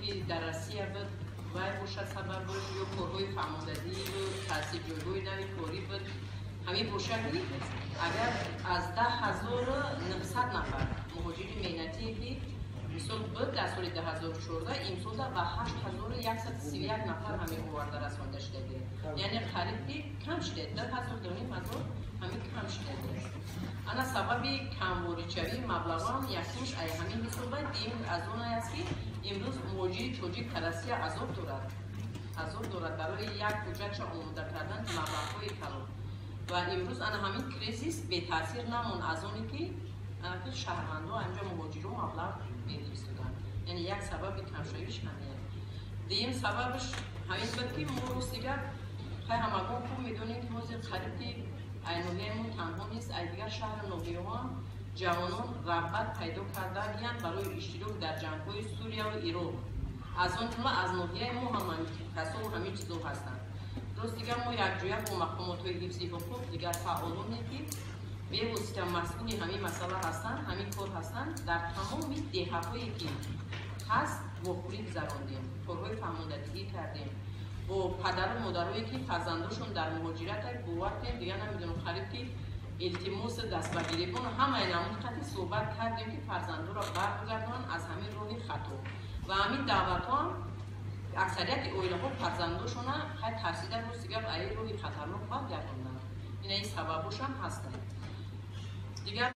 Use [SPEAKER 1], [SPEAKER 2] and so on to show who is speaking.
[SPEAKER 1] ки дар Россия буд, вай бошад сабабаш, ё корҳои фаҳмондадию таъсир ҷойгоҳи нави корӣ буд. Ҳамин бошад, ки агар аз 10 900 нафар муҳоҷири меҳнатие, ки мисол буд дар соли 2014, имсол ба 8131 нафар ҳамин оварда расонда шудаги, яъне қариб ки кам шуда, 2000, 2500 ҳамин кам шудаги. Ана сабаби камворидшавии маблағҳоам якумш ай ҳамин ҳисоба, дуюм аз он аст, ки имрӯз муҳоҷири тоҷик дар Россия азоб дорад, азоб дорад барои як ҳуҷҷатша омода кардан маблағҳои калон. Ва имрӯз ана ҳамин кризис бетаъсир намонд аз оне ки шаҳрвандо ҳаминҷо, муҳоҷиро маблағ мефиристоданд. Яъне як сабаби камшавиш ҳамин. Дуюм сабабаш ҳамин буд, ки мо, рости гап, хай, ҳамагон хуб медонем, ки ҳозир қариб ки ай ноҳияи мо танҳо нест, ай дигар шаҳру ноҳияҳо ҳам ҷавонон рағбат пайдо кардагиянд барои иштирок дар ҷангҳои Сурияву Ироқ. Аз он ҷумла аз ноҳияи мо ҳам касову ҳамин чизо ҳастанд. Рости гап, мо якҷоя бо мақомотҳои ҳифзи ҳуқуқ, дигар фаъолоне, ки бевосита масъули ҳамин масъала ҳастанд, ҳамин кор ҳастанд, дар тамоми деҳаҳое ки ҳаст вохӯрӣ гузарондем, корҳои фаҳмондадиҳӣ кардем бо падару модарое, ки фарзандошон дар муҳоҷират. Бовар кунед, дигар намедонам, қариб ки илтимосу дастбагиребон ҳамаи намуд қати суҳбат кардем, ки фарзандоро баргардонанд аз ҳамин роҳи хато. Ва ҳамин даъватҳо ҳам аксарияти оилаҳо фарзандошона, хай, тарсида, рости гап, аи роҳи хатарнок баргардонданд. Ина ин сабабошам ҳастанд дигар.